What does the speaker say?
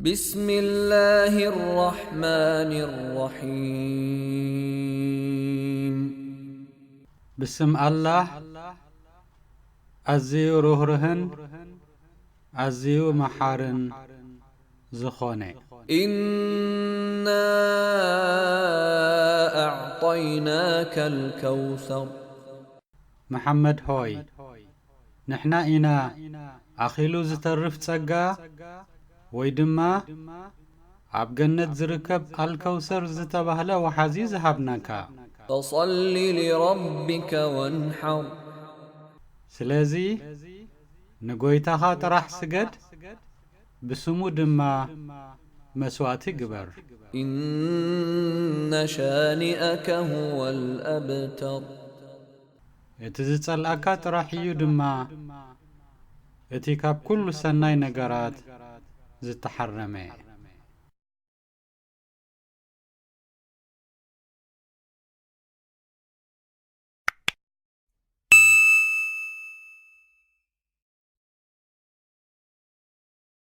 بسم الله الرحمن الرحيم ብስም ኣላህ ኣዝዩ ርህሩህን ኣዝዩ መሓርን ዝኾነ። إنا أعطيناك الكوثر መሓመድ ሆይ፣ ንሕና ኢና ኣኺሉ ዝተርፍ ጸጋ ወይ ድማ ኣብ ገነት ዝርከብ ኣልከውሰር ዝተባህለ ወሓዚ ዝሃብናካ። فصل لربك وانحر ስለዚ ንጎይታኻ ጥራሕ ስገድ፣ ብስሙ ድማ መስዋእቲ ግበር። إن شانئك هو الأبتر እቲ ዝጸልኣካ ጥራሕ እዩ ድማ እቲ ካብ ኩሉ ሰናይ ነገራት ዝተሓረመ።